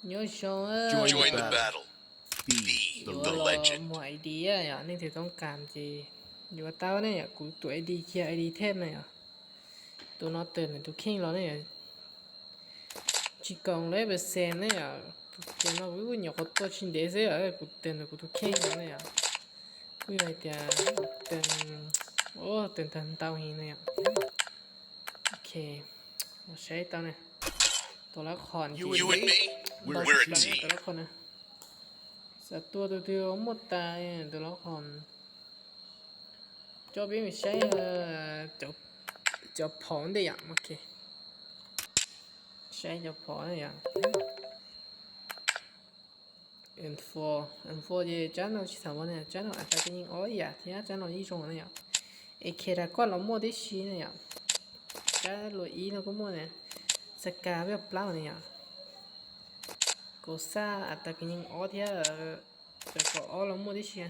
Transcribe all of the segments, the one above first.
Nhớ show á. Join the battle. Be the legend. Mua ID á, nhớ nên thì thông cảm thì. Nhớ tao này nhá, cú tụi ID kia ID thêm này nhá. Tụi nó tên này tụi king lo này nhá. Chỉ còn lấy về xem này nhá. Tụi nó cũng nhớ có tôi xin để thế à, cú tên là cú tụi king lo này nhá. Cú này thì tên, ô, tên tên tao hình này nhá. ໂອເຄ ມາໃຊ້ຕົວນີ້ ຕົວລະຄອນ You and me, we're a team. ຕົວລະຄອນນະ ສັດຕົວຕົວເດີມໝົດຕາຍ ຕົວລະຄອນ ເຈົ້າເປັນໃຊ້ ເອີ ເຈົ້າ ເຈົ້າພອນໄດ້ຫຍັງ ໂອເຄ ໃຊ້ເຈົ້າພອນໄດ້ຫຍັງ. Info, info je channel chi sa wane channel ata ke ning o ya, tia channel i jong ne ya. E kera kwa lo mo de shi ne ya. Cha lo i no ko mo ne. Sa ka ve plau ne ya. Ko sa ata ke ning o tia, cha ko o lo mo de shi ya.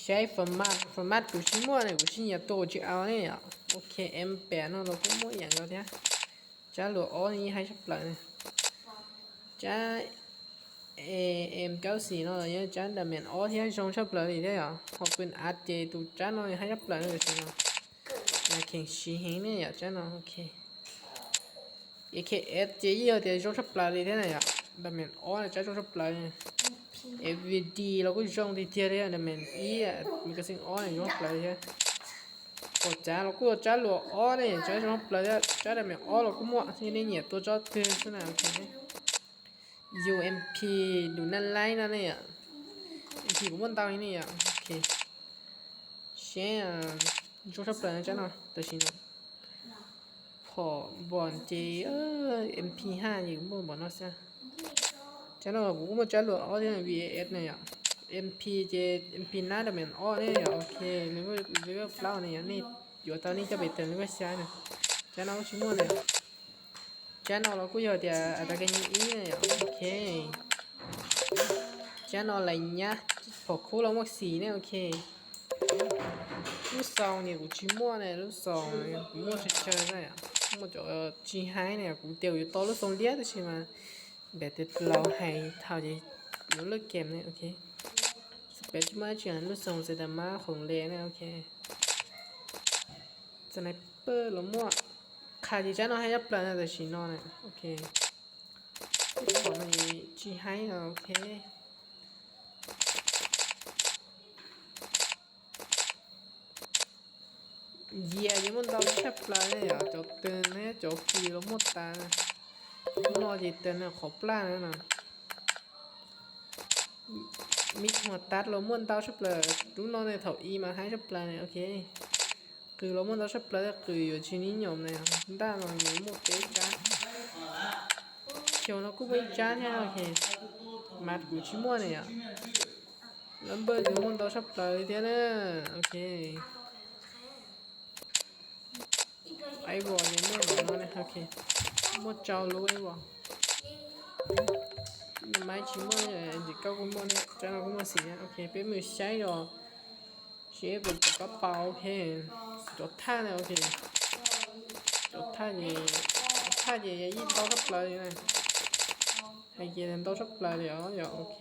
Shai format, format ku shi mo ne, ku shi ya to ji ao ne ya. Ok, M pe no lo ko mo ya no tia. ຈານຫຼວງອໍນີ້ໃຫ້ສັບເປີ ຈານ ເອັມ ເກົ້າສີ່ ເນາະ ຈານດາແມນອໍທີ່ໃຫ້ຊົງສັບເປີນີ້ໄດ້ຫວາ ຂອງປືນອາເຈຕູຈານເນາະ ໃຫ້ສັບເປີເລີຍເນາະ ນາເຂັງຊີເຮງນີ້ ຈານເນາະ ໂອເຄ ເອເຄເອັດເຈອີ ເອົາແຕ່ຊົງສັບເປີນີ້ໄດ້ນະ ດາແມນອໍຈານຊົງສັບເປີ ເອັມວີດີ ລາວກໍຊົງທີ່ເທຍເດ້ ດາແມນອີ ແມກກາຊິນອໍນີ້ຊົງສັບເປີເທຍ ໂອ ຈານລາວກໍຈານຫຼວງອໍນີ້ ຈານລວງເປີ ຈານແມ່ນອໍລາວກໍໝົດ ທີ່ນີ້ເນຍ ຕົວຈອດຕື່ມຊະນະ ໂອເຄ ຢູເອັມພີ ດູນັ້ນໄລນັ້ນເນຍ ເອັມພີກໍໝົດເຕົານີ້ ໂອເຄ ແຊ ຈົບສັບເປີນະຈານເນາະ ໂຕຊິໂນ ພໍບອນເຈ ເອີ ເອັມພີຫ້າ ຢູ່ໝົດບໍ່ເນາະຊະ ຈານເນາະ ບໍ່ຮູ້ວ່າຈານຫຼວງອໍນີ້ ວີເອເອັສ ເນຍ ເອັມພີເຈ ເອັມພີໜ້າດາແມ່ນອໍນີ້ ໂອເຄ ເລເວລ ເລເວລເກົ້ານີ້ ນີ້ ຢູ່ຕອນນີ້ຈະໄປເຕີມເລເວລຊາຍນະ ຈານເນາະ ຊິໝົດເນຍ ຈານເນາະ ລາວກໍຢູ່ແຕ່ອາຕາກະຍິງອີກເນຍ ໂອເຄ ຈານເນາະ ໄລຍະ ພໍຄູ່ລາວໝົດສີ່ເນຍ ໂອເຄ ລູກຊອງນີ້ ກູຊິໝົດເນຍ ລູກຊອງນີ້ ກູໝົດເຊີຍໆເນຍ ໝົດຈະ ເອີ ຊິໃຫ້ເນຍ ກູຕຽວຢູ່ຕໍ່ລູກຊອງລຽວ ແຕ່ຊິມາ ແບບຕິດລາວໃຫ້ເທົ່າທີ່ ເລີກເກມນີ້ ໂອເຄ ສະເປດມາຈາກລູກຊອງເຊດາມາຂອງເລນະ ໂອເຄ ສະໄນເປີລະໝວກ ຄາທີ່ຈະເນາະໃຫ້ຈັບເປີນະ ແຕ່ຊິເນາະນະ ໂອເຄ ຂອງມັນຊິໃຫ້ເນາະ ໂອເຄ ເຢຍ ຍັງບໍ່ໄດ້ຈັບເປີນເລີຍ ເຈົ້າເຕີນແນ່ ເຈົ້າຟີລະໝົດຕາ ນອຈີເຕີນຂອງປານະ ມີຫົວຕັດລະມ່ວນເຕົ້າຊັບເລີ ດູນອນໃນເຖົ້າອີມາໃຫ້ຊັບເລີ ໂອເຄ ຄືລະມ່ວນເຕົ້າຊັບເລີ ຄືຢູ່ທີ່ນິຍົມໃນດ້ານລະມີໝົດເຕຈາ ຂຽວນະກູໄປຈານແທ້ ໂອເຄ ມັດກູຊິມ່ວນເນຍ ລຳເບີຍູມຸນໂຕຊັບເລີເທຍເນ ໂອເຄ ໄອ້ວໍຍັງໝົດເນາະ ໂອເຄ ໝົດເຈົ້າລູກໄອ້ວໍ ໄມ້ຊິໝົດ ອັນທີ່ເກົ້າກໍໝົດ ຈານເຮົາກໍໝົດສີ່ ໂອເຄ ເປັນມືໃຊ້ດອກ ເຊຟເປັນກະເປົາ ໂອເຄ ຈົດທ່າແລ້ວ ໂອເຄ ຈົດທ່ານີ້ ທ່ານີ້ຢ່າຍິງເຕົ້າຊັບເລີນະ ໃຫ້ເກຍເຕົ້າຊັບເລີເດ ໂອເຄ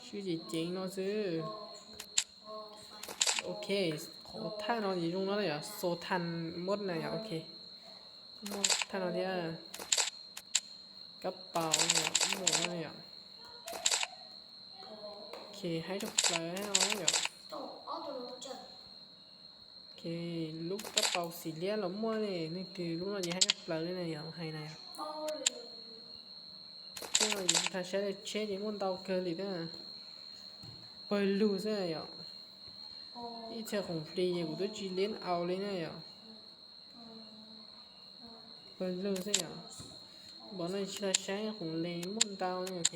ຊື່ຈິງເນາະຊື່ ໂອເຄ ຂໍທ່ານອນຢູ່ລຸງເນາະ ໂຊທັນໝົດນະ ໂອເຄ ໝົດທ່ານອນເດ ກະເປົາເນາະ ໝູເນາະ ໂອເຄ ໃຫ້ທຸກເລີຍໃຫ້ເນາະ ໂອເຄ ລູກກະເປົາສີເລຍລະໝວກນີ້ ນີ້ຄືລູກນ້ອຍໃຫ້ເປີເລີຍນະ ໃຫ້ນະ ພວກເຮົາຍິງທາເຊເດເຊ ຍິງມັນເຕົາເກີນອີກນະ ເປີລູຊະ ອີເທື່ອຂອງຟຣີ ກູໂຕຈິເລນເອົາເລີຍນະ ເປີລູຊະ ບອນນັ້ນຊິໃຊ້ຂອງເລນມັນເຕົານີ້ ໂອເຄ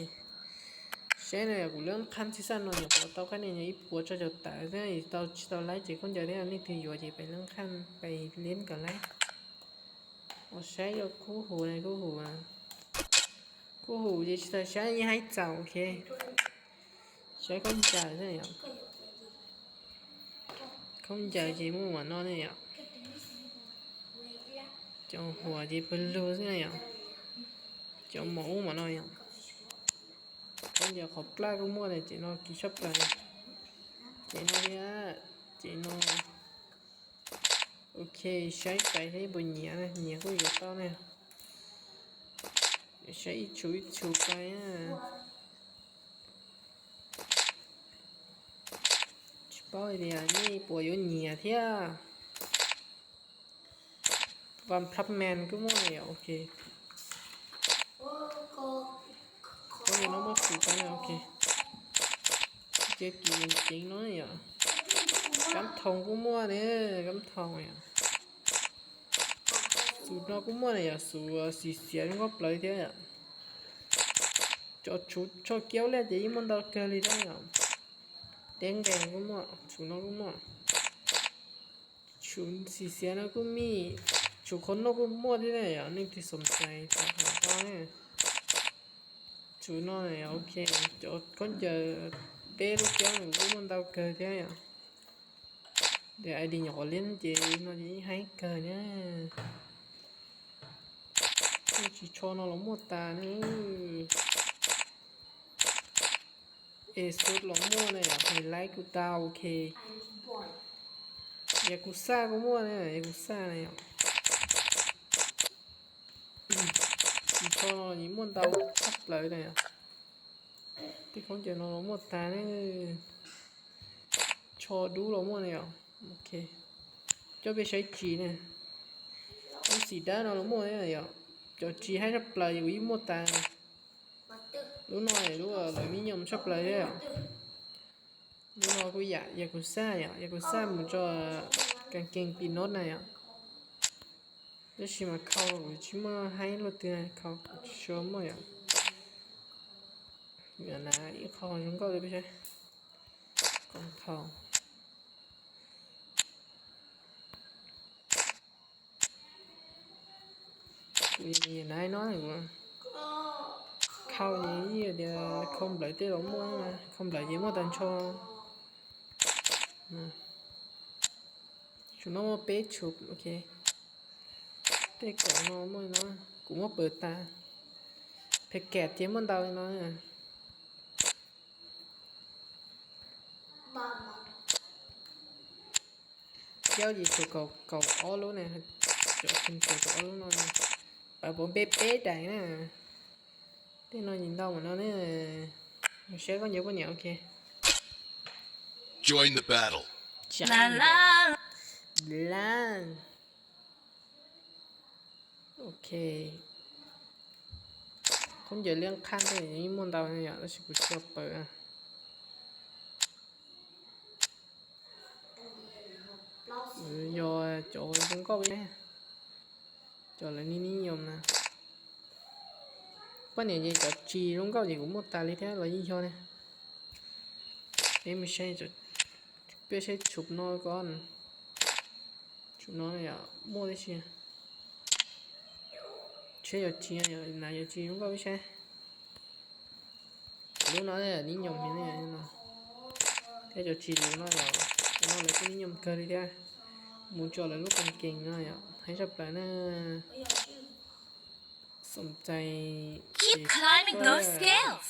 ໃຊ້ນະ ກູເລີ່ມຂັ້ນຊີຊັນໜ້ອຍ ເຕົາຂັ້ນນີ້ ອີປົວຈະຕາຍ ເຕົາ ເຕົາໄລ່ເຈຄົນຈະໄດ້ ອັນນີ້ຖືຢູ່ ເຈໄປເລີ່ມຂັ້ນ ໄປເລນກັນໄລ່ ໂອ ໃຊ້ຢູ່ຄູ່ຫູ ໃນຄູ່ຫູ ຄູ່ຫູ ເຈຊິໃຊ້ໃຫ້ເຈົ້າ ໂອເຄ ໃຊ້ຄວາມຈາກໃຊ້ຫຍັງ ຄວາມຈາກເຈໝູ່ຫວານອນນີ້ຫຍັງ ເຈົ້າຫົວເຈເພິ່ນຮູ້ໃຊ້ຫຍັງ Chó màu ốm mà nói không? Có giờ khó pla cũng mua này chị nó ký sắp lại. Chị nó đi á, chị nó. Ok, sai tay thấy bùi nhẹ này, nhẹ của giờ tao nè. Sai ít chú ít chú tay á. Chỉ bao thì à, nhị bùa yếu nhẹ thế à. ວັນພັບແມນກໍໝົດແລ້ວ. ໂອເຄ ໂອ້ ກໍ ກໍເນາະ ໝົດສູນໄປແລ້ວ. ໂອເຄ ເຈັບກິນເກັ່ງເນາະ. ກຳທອງກໍໝົດເດີ ກຳທອງເນາະ ສູນເນາະກໍໝົດເນາະ. ສູນສີເສຍມັນກໍເປີເທື່ອ ຈອດຊຸດຊອກກ້ຽວແລ້ວຈະອີ່ມັນດອກເກີລີໄດ້ເນາະ. ແດງແດງກໍໝົດ ສູນເນາະກໍໝົດ. ສູນສີເສຍນະ ກໍມີສູນຄົນນອກກໍໝົດເດ້. ອັນນີ້ທີ່ສົນໃຈຕາມຫາຕໍ່ນີ້ ສູນນ້ອຍ. ໂອເຄ ເຈົ້າຄົນເຈີເປ້ລູກແກ້ວນີ້ ມັນເດົາເກີດແທ້. ດຽວໄອດີຫຍັງກໍຫຼິ້ນເຈເນາະ ຊິໃຫ້ເກີດນະ. ຊິຊອນເອົາລະໝົດຕານີ້. ເອສຸດລອງມົ້ວແດ່ ໄຮໄລກູຕາ. ໂອເຄ ຢາກູຊາກໍມົ້ວແດ່ ຢາກູຊາແດ່. ຊີຊໍນີ້ມ່ວນເຕົາຄັກເລີຍແດ່. ຕິຄົນເຈນອນລົງມົ້ວຕາແດ່. ຊໍດູລອງມົ້ວແດ່. ໂອເຄ ເຈົ້າໄປໃຊ້ຈີແດ່. ມັນສີດ້ານອນລົງມົ້ວແດ່. ເຈົ້າຈີໃຫ້ທັບເລີຍຢູ່ອີ່ມົ້ວຕາ. ລູກນ້ອຍ ລູກເອີຍ ນິຍົມຊອບເລີຍ. ລູກນ້ອຍ ກູຢາກຢາກູຊາ ຢາກູຊາ ໝູ່ຈໍກາງເກງປີໂນດນະ. ເຈົ້າຊິມາເຂົ້າ ຊິມາໃຫ້ໂລດເທື່ອ ເຂົ້າຊົມໝົດ. ເຫືອນາອີກ ເຂົ້າຈຸງກໍເລີຍໄປໃຊ້ ກອງເຂົ້າ. ເຂົ້ານີ້ດຽວຄອມໄບເຕໂລມ່ວນນະ ຄອມໄບເຕໂລມ່ວນຕັນຊໍນະ. ຊຸນອມເປຊຸບ ໂອເຄ ເຕກອງນໍມົ້ວນະ. ກູມາເປີດຕາ ແພັກເກດເຈມັນດາວນະ. ເຈົ້າດີໂຕເກົ່າ ເກົ່າອອໂລແນ່ ຈະເປັນໂຕເກົ່າອອໂລໜ້ອຍ ປາໂປເປເປໄດນະ. ເຕນ້ອຍຍິນດອງມັນເນາະ ແຊກໍເຍອະກວ່ານີ້. ໂອເຄ Join the battle. ລາລາ ລາ ໂອເຄ ຄົນເດີນລ້ຽງຄັນເດ້ ມີມົນດາວນີ້ ແລ້ວຊິກູຊວບເປີ ເອີ ຍໍໂຈລົງກໍໄປແນ່ ໂຈລະນິຍົມນະ. ປານນີ້ໂຈຈີລົງກໍຊິກູໝົດຕາລີແທ້ ລະຍິງໂຈນະ. ເອີ ບໍ່ໃຊ່ ໂຈ ເປັນໃຊ້ຊຸບນ້ອຍກ່ອນ ຊຸບນ້ອຍ ໝົດເລີຍຊິ. ເຊຍເຈົ້າຈີນະ ນາຍຈີນກໍໄປໃຊ້ ລູກນ້ອຍນີ້ນິຍົມເຫັນແນ່ເນາະ. ແຕ່ເຈົ້າຈີນລູກນ້ອຍເນາະ ລູກນ້ອຍລະກໍນິຍົມເກີນເລີຍ ໝູ່ເຈົ້າລະລູກກາງເກງນ້ອຍ ໃຫ້ຈັບໄປນະ. ສົນໃຈ Keep climbing those scales.